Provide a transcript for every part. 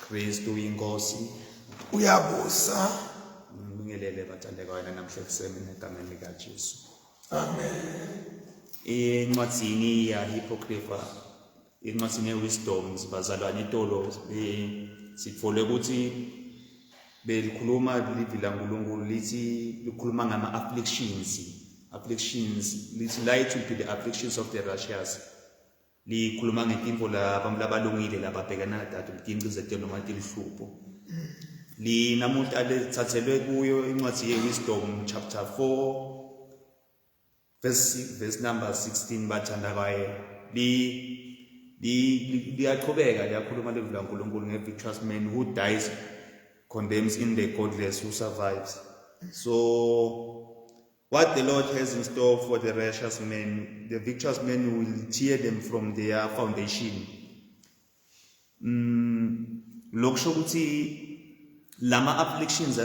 Kristu inkosi uyabusa. Ngibingelele bathandekayo namhla ekuseni egameni likaJesu. Amen. Encwadzini ya Hippocrates, encwadzini ye-Wisdoms, bazalwane itolo sitfole ukuthi belikhuluma livi laNkulunkulu lithi likhuluma ngama-afflictions afflictions lithi light will be the afflictions of the righteous. Likhuluma ngetintfo labantu labalungile lababhekana nato tincindzetelo noma tilihlupho. Linamuhla lethathelwe kuyo incwadi ye-Wisdom chapter 4 verse number 16 bathanda kwaye li liyaqhubeka liyakhuluma livi laNkulunkulu nge-virtuous man who dies condemns in the godless who survives. So what the Lord has in store for the righteous men, the virtuous men will tear them from their foundation. Lokusho ukuthi lama afflictions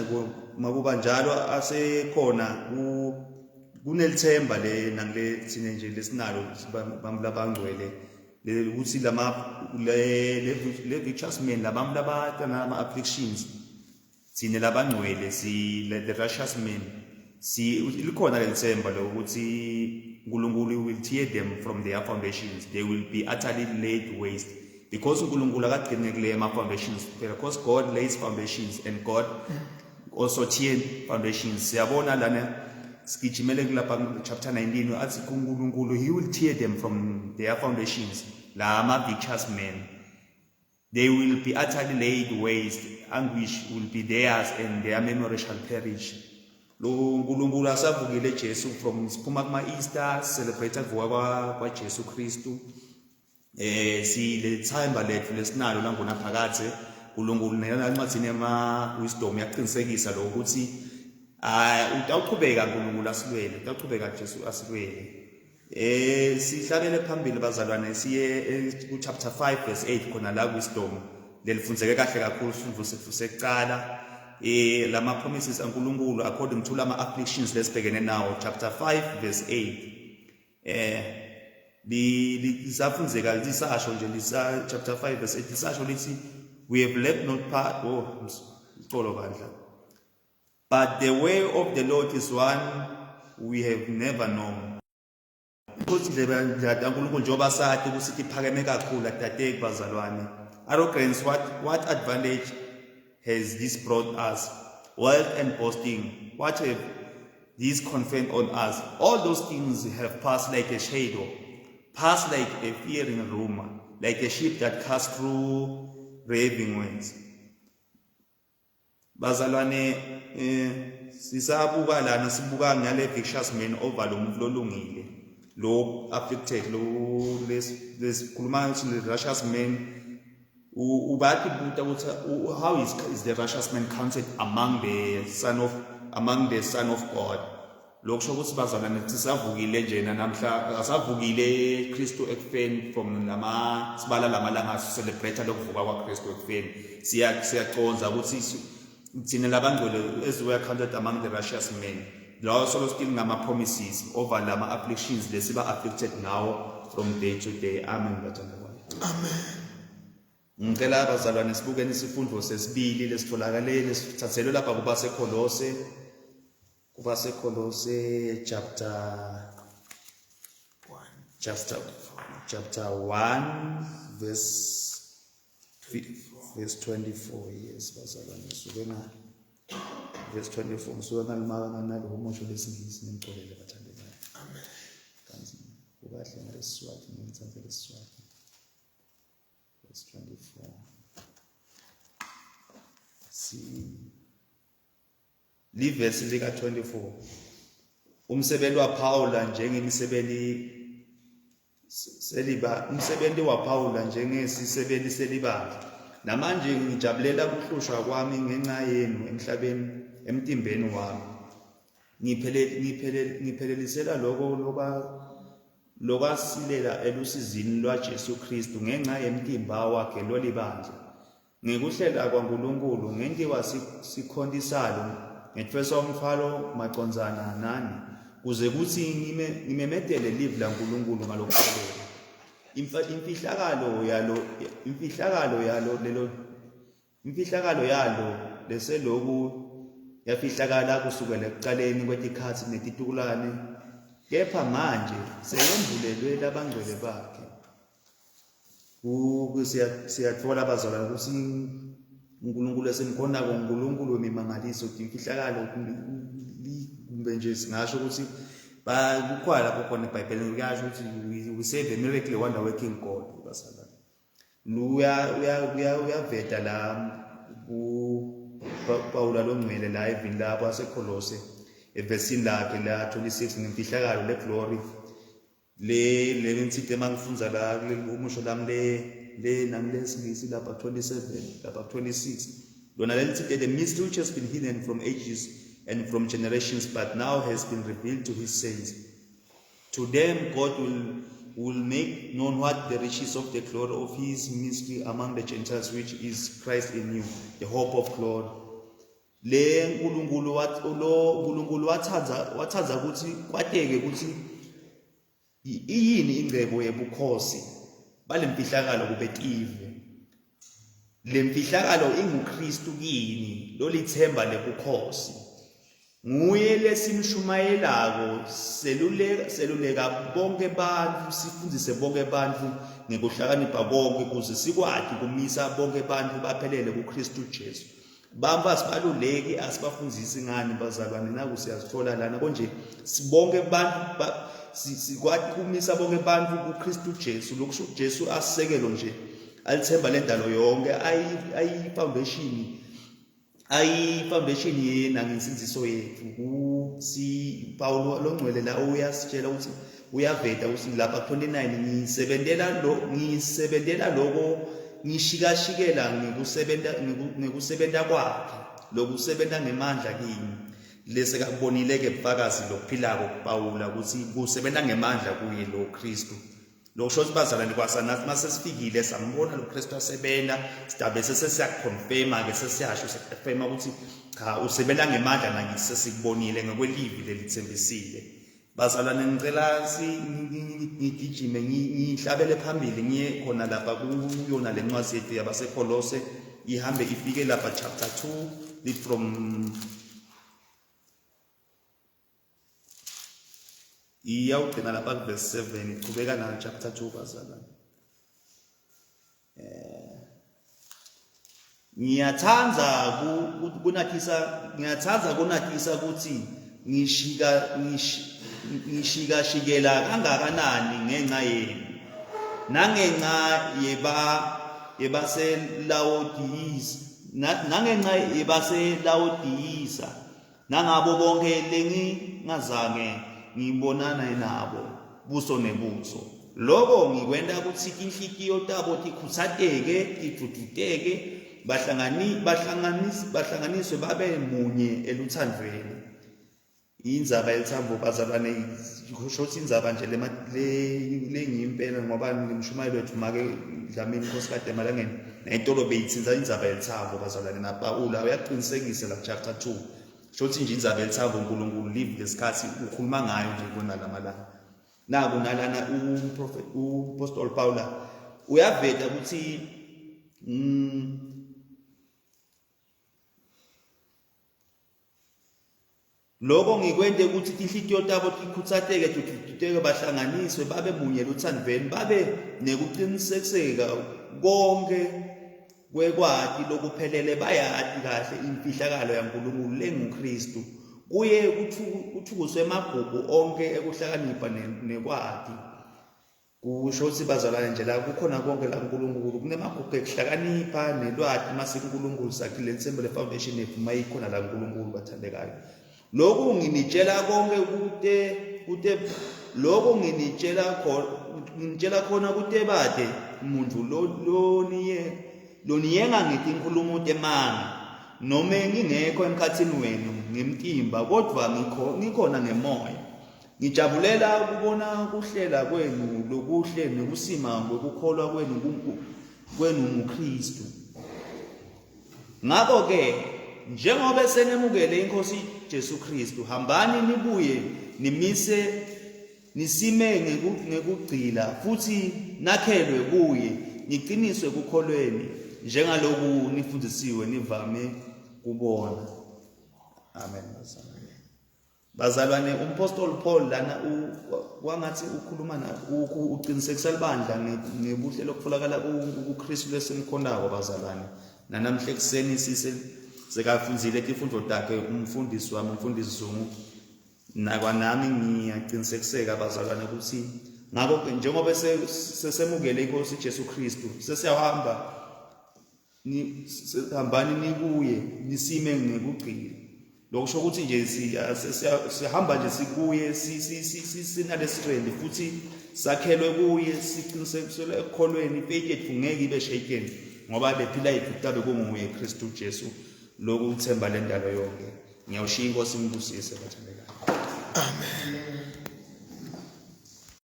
makuba njalo asekhona kunelithemba le nangile thina nje lesinalo bantu labangcwele ukuthi lama le le virtuous men labantu labatana ama afflictions thina labangcwele si the righteous men si likhona lelithemba lokuthi uNkulunkulu will tear them from their foundations. They will be utterly laid waste because uNkulunkulu akagcine kule ama foundations kuphela, because God lays foundations and God also tear foundations. Siyabona lana sigijimele kulapha chapter 19 athi uNkulunkulu he will tear them from their foundations lama virtuous men. They will be utterly laid waste, anguish will be theirs and their memory shall perish. Lo uNkulunkulu asavukile Jesu from siphuma kuma Easter celebrate kuvuka kwa kwa Jesu Kristu. Silethemba lethu lesinalo langona phakathe uNkulunkulu nencwadini yama wisdom yaqinisekisa lokho ukuthi ah utawuqhubeka uNkulunkulu asilwele, utawuqhubeka Jesu asilwele. Sihlabele phambili bazalwane siye ku chapter 5 verse 8 khona la wisdom lelifundzeke kahle kakhulu isifundo sethu sekucala lama promises aNkulunkulu according to lama afflictions lesibhekene nawo chapter 5 verse 8 lisafundzeka lisasho nje lisa chapter 5 verse 8 lisasho lithi we have left not part oh ixolo bandla. But the way of the Lord is one we have never known. Futhi indlela kaNkulunkulu njengoba sathi ukuthi iphakeme kakhulu atateki bazalwane. Arrogance, what advantage has this brought us? Wealth and boasting, what have these conferred on us? All those things have passed like a shadow, passed like a fearing rumor, like a ship that casts through raving winds. Bazalwane sisabuka lana sibuka ngale vicious man over lo muntu lolungile lo afflicted lo lesikhuluma ukuthi le righteous man ubathi buta ukuthi how is the righteous man counted among the son of God. Lokusho ukuthi bazalwane sisavukile nje namhla asavukile Kristu ekufeni from lama sibala lamalanga celebrate lokuvuka kwaKristu ekufeni. Siyaconza ukuthi thina labangcwele as we are counted among the righteous men lawo solo still ngama promises over lama afflictions lesiba afflicted now from day to day. Amen bathandekayo. Amen. Ngicela abazalwane sibukeni isifundo sesibili lesitholakale lesithathelwe lapha kubaseKolose kubaseKolose chapter 1 chapter 1 verse 24. Yes bazalwane suke nga verse 24 ngisuke ngalimaka nalohumusho lesingisi ngimcolele bathandekayo. Amen. Kanzi kukahle ngalesiswati ngithanda lesiswati. Verse 24. Si livesi lika 24. Umsebenzi waPaula njengemisebenzi seliba umsebenzi waPaula njengesisebenzi selibandla. Namanje ngijabulela ukuhlushwa kwami ngenxa yenu emhlabeni emtimbeni wami. Ngiphelelisela lokho lokwasilela elusizini lwaJesu Kristu ngenxa yemtimba wakhe lolibandla. Ngekuhlela kwaNkulunkulu ngentiwa sikhontisalo ngethweswa umthwalo macondzana nani kuze kuthi ngimemetele livi laNkulunkulu ngalokuphelele. Imfihlakalo yalo imfihlakalo yalo lelo Imfihlakalo yalo leseloku yafihlakala kusukela ekuqaleni kwetikhatsi netitukulwane, kepha manje seyembulelwe labangcwele bakhe. Siyatfola bazalwane ukuthi uNkulunkulu esimkhonako uNkulunkulu wemimangaliso timfihlakalo kumbe nje singasho ukuthi kukhona lapho khona eBhayibhelini kuyasho ukuthi we serve a miracle wonder working God bazalwane. Uyaveta la kuPawula longcwele la evini lapho aseKholose evesini lakhe la 26 ngemfihlakalo le glory le le ngitsite mangifundza la kuleli umusho lami le le nami lesingisi lapha 27 lapha 26 lona lelitsite the mystery which has been hidden from ages and from generations but now has been revealed to his saints. To them God will make known what the riches of the glory of his mystery among the Gentiles, which is Christ in you, the hope of glory. Le uNkulunkulu lo uNkulunkulu wathanda wathanda ukuthi kwateke ukuthi iyini ingcebo yebukhosi balemfihlakalo kubetive. Lemfihlakalo inguKristu kini, lolithemba lebukhosi. Nguye lesimshumayelako, seluleka seluleka bonke bantfu, sifundzise bonke bantfu ngekuhlakanipha konke kuze sikwati kumisa bonke bantfu baphelele kuKristu Jesu. Bantfu asibaluleki asibafundzisi ngani bazalwane naku siyazithola lana konje sibonke bantfu sikwati kumisa bonke bantfu kuKristu Jesu lokusho Jesu asisekelo nje alithemba lendalo yonke ayi foundation ayi foundation yena ngensindiso yethu ku si Paulo longcwele la uyasitshela ukuthi uyaveta ukuthi lapha 29 ngisebentela lo ngisebentela lokho ngishikashikela ngikusebenta ngikusebenta kwakhe lokusebenta ngemandla kimi lese kakubonile ke bufakazi lokuphilako kuPawula ukuthi kusebenta ngemandla kuye lo Kristu. Lokusho ukuthi bazalwane kwasanathi uma sesifikile sambona lo Kristu asebenza sidabe sesiyakuconfirma ke sesiyasho sekuconfirma ukuthi cha usebenza ngemandla nakithi sesikubonile ngokwelivi lelithembisile. Bazalwane ngicela ngigijime ngihlabele phambili ngiye khona lapha kuyona le ncwadi yethu yabaseKolose ihambe ifike lapha chapter 2 lead from iyawugcina lapha kuverse 7 iqhubeka na chapter 2 bazalwane. Ngiyathanda kunathisa ngiyathanda kunathisa ukuthi ngishika ngishikashikela kangakanani ngenxa yenu nangenxa yeba yebaseLawodiyisa nangenxa yebaseLawodiyisa nangabo bonke lengingazange ngibonane nabo buso nebuso. Loko ngikwenta kutsi tinhlitiyo tabo tikhutsateke, tidvudvuteke, bahlangani bahlanganis bahlanganiswe babe munye elutsandvweni. Indzaba yelitsambo bazalwane kusho ukuthi indzaba nje lengiyimpela ngoba ngimshumayeli wethu make Dlamini Nkhosikati emalangeni nayitolo beyithinta indzaba yelitsambo bazalwane naPawula uyaqinisekisa la chapter 2 sho ukuthi nje indzaba yelitsambo uNkulunkulu live lesikhathi ukhuluma ngayo nje kona lamalanga naku nalana uprofet uPostol Paula uyaveta ukuthi Loko ngikwente ukuthi tinhlitiyo tabo tikhutsateke tidvudvuteke bahlanganiswe babe munye eluthandvweni babe nekucinisekiseka konke kwekwati lokuphelele bayati kahle imfihlakalo yaNkulunkulu lenguKristu kuye kuthukuswe emagugu onke ekuhlakanipha nekwati. Kusho ukuthi bazalwane nje la kukhona konke la kuNkulunkulu kunemagugu ekuhlakanipha nelwati mase kuNkulunkulu sakhile lethemba le foundation yethu mayikhona la kuNkulunkulu bathandekayo. Lokhu nginitshela konke kute kute lokhu nginitshela khona nginitshela khona kute bade umuntu loniye loniyenga ngetinkhulumo temanga nome ngingekho emkhatsini wenu ngemtimba kodvwa ngikhona ngemoya. Ngijabulela ukubona kuhlela kwenu lokuhle nokusima kwekukholwa kwenu kwenu nguKristu. Ngakho-ke njengoba senemukele iNkosi Jesu Kristu, hambani nibuye nimise nisime ngekugcila futhi nakhelwe kuye, niqiniswe kukholweni. Njengaloku nifundisiwe nivame kubona. Amen bazalwane. Bazalwane umpostoli Paul lana kwangathi ukhuluma na uqinisekisa libandla ngebuhle lokutholakala kuKristu lesimkhonako bazalwane. Nanamhla ekuseni sise sekafundzile tifundo takhe umfundisi wami umfundisi Zungu nakwanami ngiyaqinisekiseka bazalwane ukuthi ngakho njengoba sesemukele inkosi Jesu Kristu sesiyahamba ni hambani nikuye nisime ngekugcina lokusho ukuthi nje sihamba nje sikuye sinale strength futhi sakhelwe kuye siqinisekiselwe ekukholweni ifaith yethu ngeke ibe shaken ngoba lephila yethu kutabe kunguye Kristu Jesu lokhu uthemba lendalo yonke ngiyawushiya inkosi imbusise bathandekayo amen.